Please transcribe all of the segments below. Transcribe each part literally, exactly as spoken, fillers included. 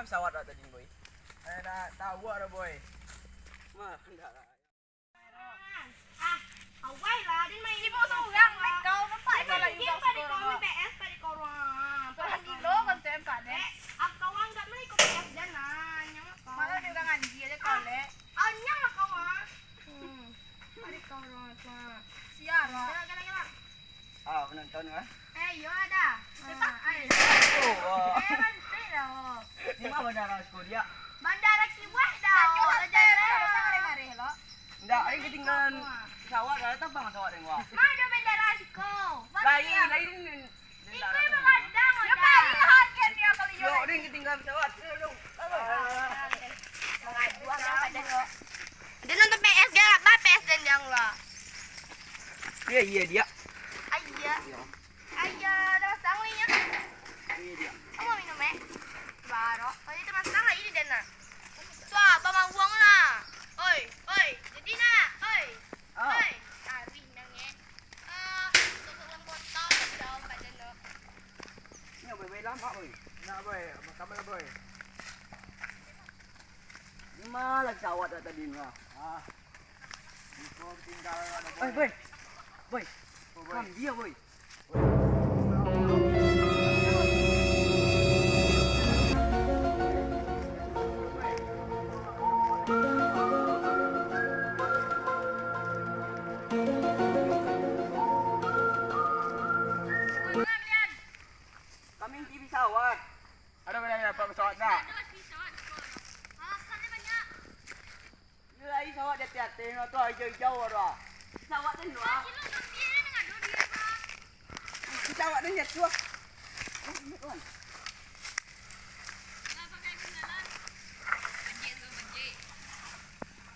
Sawat dak tadi, Boy? Eh, dak tahu dah, Boy. Mah, ndak lah. Ah, awai lah, den main. Sibuk surang, Boy, kau nampak. Den main game pada kau, main P S pada kau ruang. Parah gilo konten kau, Den. Eh, ah, kau anggap mana ikut P S jan lah, nyaman kau. Malah dia urang anjing aja kau, Lek. Ah, nyang lah kau, ah. Hmm. Pada kau ruang tu, ah. Sial lah. Galak, galak, galak. Ah, penonton, ah. Eh, yo ada. Ah, ai. Oh, wah. Eh, bantai lah, oh. Di mana bandara siko, Diak? Bandara Kibuah dah, oh. Lah, jangan lah. Ndak, ai ketinggalan pesawat, dah tabang pesawat deng wah. Ma ado bandara siko? Lain, lain. Iko yang begadang, yo, dah. Yo, deng ketinggalan pesawat. Yo, yo. Mangadu abang pada lo. Dia nonton P S, dia apa P S dan yang lah. Iya, iya, Diak. Iya. Iya. Ayo, dah pasang ni, ya. Iya, Diak. Kamu minum, eh? Baru. Kalau itu masang lagi di dana. Suah, bang uang lah. Oi, oi, jadi nak, oi. Ah. Oi, hari nang, eh. Ah, untuk uang botol, jauh pada lo. Ini, Boy, Boy, lama, Boy. Nak, Boy. Makan mana, Boy? Di mana lagi sawat dah tadi ni, ah? Ah. Di kau tinggal ada, Boy. Eh, Boy. Boy. Oh, Boy. Kam dia, Boy. Kami di pesawat. Ada banyak dapat pesawat nak? Ada lagi pesawat. Alasannya banyak. Iyo, lai sawat di ateh-ateh no tu, ijau-ijau tu. Sawat tu no. Sawat tu jatuah. Ini, ini, kawan.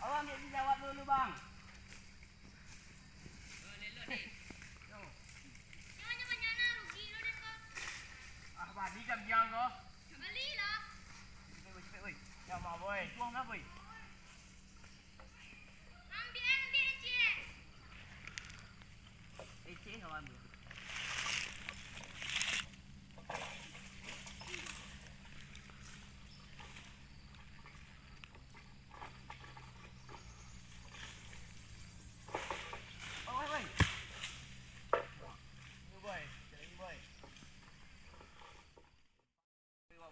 Awak ambil sawat dulu, Bang. Ah, bali kan biang ko. Balilah. Cepet, boy, cepet, boy. Ya, mak, boy. Tuang dah, boy. Ambil, ambil, Cik. Eh, Cik, kawan, boy.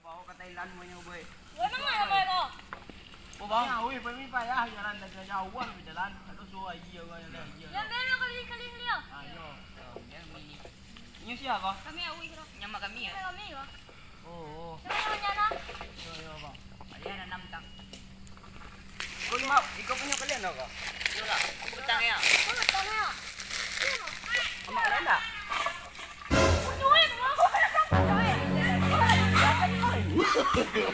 Bawa ka Thailand banyak, boy. Woi, manga, boy, ko? Oh, bang. Ya, weh, kami payah jalan dari jauh, jalan. Aduh, so aja orang yang lagi. Yang belo kali-kali dia. Ayo. Yang ini. Ini siapa? Kami, ya, weh, kira. Nyamak kami, ya? Kami, ya. Oh, oh. Kami yang nyana. Yo, yo, bang. Ada yang enam tak? Kau lima, iko punya kalian dah, kau? Yo lah. Aku petang ya. Aku petang ya. Amak kalian tak?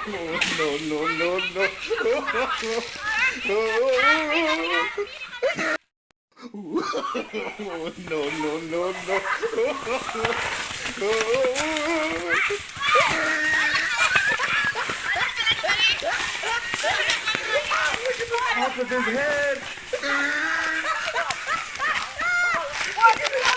No, no, no, no. No, no, no, no. Off with his head. No,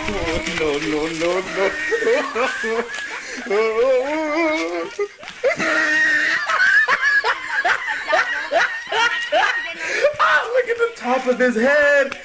no, no, no. No, no, no, no. Ah, look at the top of his head.